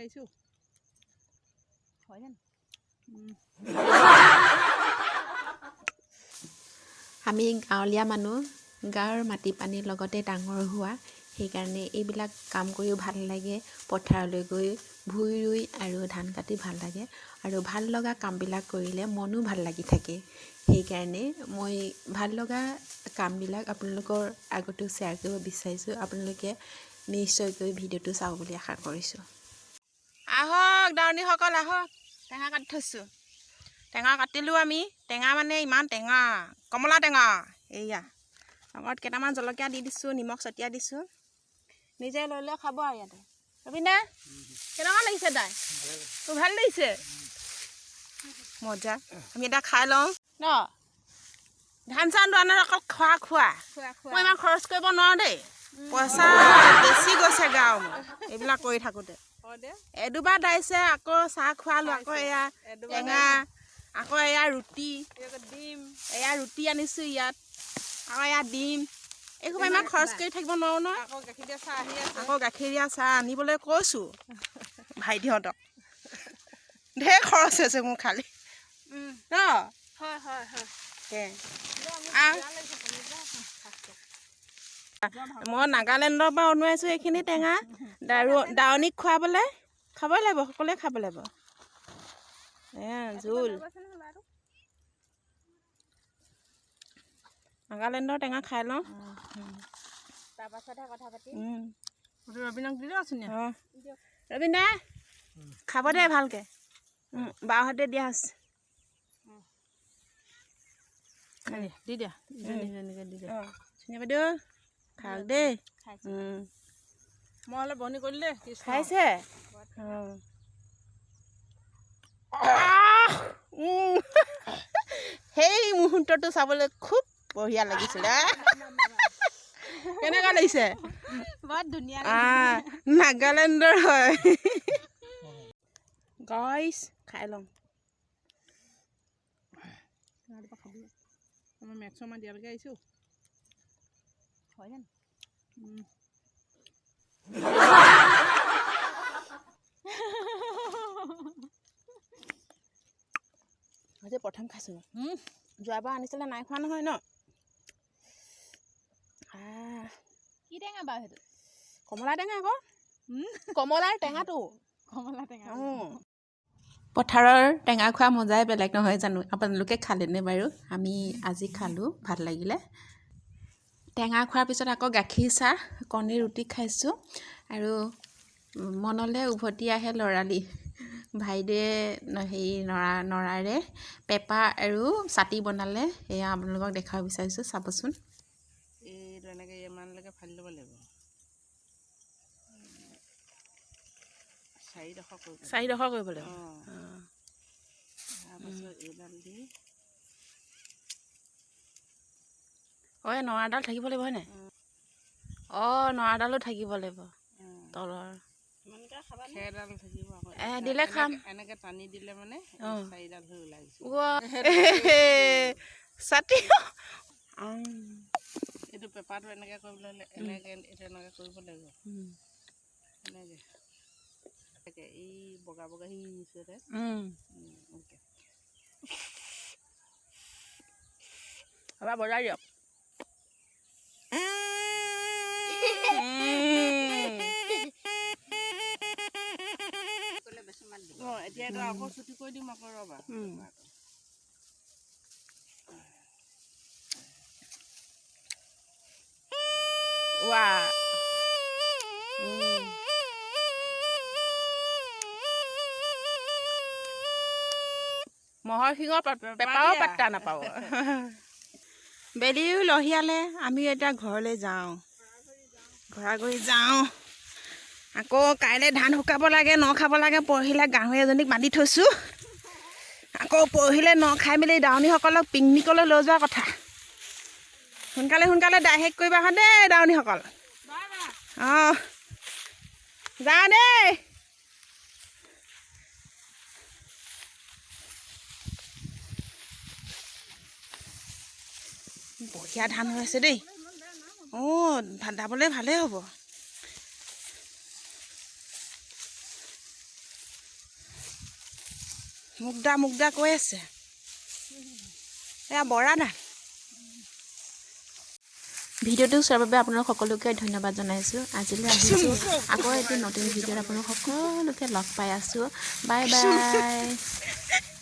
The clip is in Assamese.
আহিছোঁ। হয় জানো? আমি গাঁৱলীয়া মানুহ, গাঁৱৰ মাটি পানীৰ লগতে ডাঙৰ হোৱা, সেইকাৰণে এইবিলাক কাম কৰিও ভাল লাগে। পথাৰলৈ গৈ ভূঁই ৰুই আৰু ধান কাটি ভাল লাগে আৰু ভাল লগা কামবিলাক কৰিলে মনো ভাল লাগি থাকে। সেইকাৰণে মই ভাল লগা কামবিলাক আপোনালোকৰ আগতো শ্বেয়াৰ কৰিব বিচাৰিছোঁ। আপোনালোকে নিশ্চয়কৈ ভিডিঅ'টো চাব বুলি আশা কৰিছোঁ। আহক দাৱনীসকল, আহক। টেঙা কাটি থৈছোঁ, টেঙা কাটিলোঁ আমি। টেঙা মানে ইমান টেঙা, কমলা টেঙা। এইয়া লগত কেইটামান জলকীয়া দি দিছোঁ, নিমখ ছটিয়াই দিছোঁ। নিজে লৈ লৈ খাব আৰু ইয়াতে। ৰবীনা, কেনেকুৱা লাগিছে তাই? তোৰ ভাল লাগিছে? মজা। আমি এতিয়া খাই লওঁ ন। ধান চান ৰোৱা নাই, অকল খোৱা খোৱা। মই ইমান খৰচ কৰিব নোৱাৰোঁ দেই, পইচা বেছি গৈছে গাঁও মোৰ এইবিলাক কৰি থাকোঁতে। এডোবা দাইছে, আকৌ চাহ খোৱালোঁ, আকৌ এয়া টেঙা, আকৌ এয়া ৰুটি, এয়া ৰুটি আনিছোঁ ইয়াত, আকৌ এয়া ডিম। এইসোপা ইমান খৰচ কৰি থাকিব নোৱাৰোঁ নহয়। আকৌ গাখীৰ দিয়া চাহ আনিবলৈ কৈছোঁ ভাইটিহঁতক। ঢেৰ খৰচ হৈছে মোৰ খালি ন। মই নাগালেণ্ডৰ পৰা অনোৱাইছোঁ এইখিনি টেঙা আৰু দাৱনীক খুৱাবলৈ। খাবই লাগিব, সকলোৱে খাব লাগিব। জোল নাগালেণ্ডৰ টেঙা খাই লওঁ। ৰবীনা, খাব দে ভালকৈ। বাহঁতে দিয়া আছে। দি দিয়া, ধুনীয়া বাইদেউ, খাওক দেই। মই অলপ বনি কৰিলে। খাইছে। সেই মুহূৰ্তটো চাবলৈ খুব বঢ়িয়া লাগিছিলে। কেনেকুৱা লাগিছে? বৰ ধুনীয়া। নাগালেণ্ডৰ হয় গাইছ, খাই লওঁ। আমাৰ মেক্সমাৰ দিয়ালৈকে আহিছোঁ। হয় জানো? আজি প্ৰথম খাইছোঁ। যোৱাবাৰ আনিছিলে, নাই খোৱা নহয় ন। কি টেঙা বাৰু সেইটো? কমলা টেঙা আকৌ, কমলাৰ টেঙাটো। কমলা টেঙা। পথাৰৰ টেঙা খোৱা মজাই বেলেগ নহয় জানো? আপোনালোকে খালেনে বাৰু? আমি আজি খালোঁ, ভাল লাগিলে। টেঙা খোৱাৰ পিছত আকৌ গাখীৰ চাহ, কণী ৰুটি খাইছোঁ আৰু মনলৈ উভতি আহে ল'ৰালি। ভাইদেৱে হেৰি নৰাৰে পেঁপা আৰু ছাতি বনালে, এয়া আপোনালোকক দেখাব বিচাৰিছোঁ, চাবচোন। এইটো এনেকৈ ইমানলৈকে ফালি ল'ব লাগিব, চাৰিডোখৰ কৰিব। চাৰিডোখৰ কৰিব লাগিব। তাৰপাছত এইডাল দি অঁ, এই নৰাডাল থাকিব লাগিব হয়নে? অঁ, নৰাডালো থাকিব লাগিব তলৰ। খেৰডাল থাকিব আকৌ। দিলে খাম। এনেকৈ টানি দিলে মানে চাৰিডাল হৈ ওলাই গৈছে। ছাতি। এইটো পেপাৰটো এনেকৈ কৰিবলৈ হ'লে এনেকৈ, এইটো এনেকৈ কৰিব লাগিব। এনেকৈ এই বগা বগা সিহঁতে। এবাৰ বজাই দিয়ক। অঁ, এতিয়া এইটো আকৌ ছুটি কৰি দিম আকৌ, ৰ'বা। ৱা, মহৰ শিঙৰ পেপাও পাত্তা নাপাব। বেলিও লহিয়ালে, আমি এতিয়া ঘৰলৈ যাওঁ, ঘৰা ঘৰি যাওঁ। আকৌ কাইলৈ ধান শুকাব লাগে, ন খাব লাগে। পৰহিলৈ গাহৰি এজনীক বান্ধি থৈছোঁ। আকৌ পৰহিলৈ ন খাই মেলি দাৱনীসকলক পিকনিকলৈ লৈ যোৱাৰ কথা। সোনকালে সোনকালে দাই শেষ কৰিবা হা দেই দাৱনীসকল। অঁ, যাওঁ দেই। বঢ়িয়া ধান হৈ আছে দেই। অঁ, দাবলৈ ভালেই হ'ব। মুগদা মুগদা কৈ আছে। এয়া বৰা ধান। ভিডিঅ'টো চোৱাৰ বাবে আপোনালোক সকলোকে ধন্যবাদ জনাইছোঁ। আজিলৈ আহিছোঁ। আকৌ এটি নতুন ভিডিঅ'ত আপোনালোক সকলোকে লগ পাই আছোঁ। Bye bye.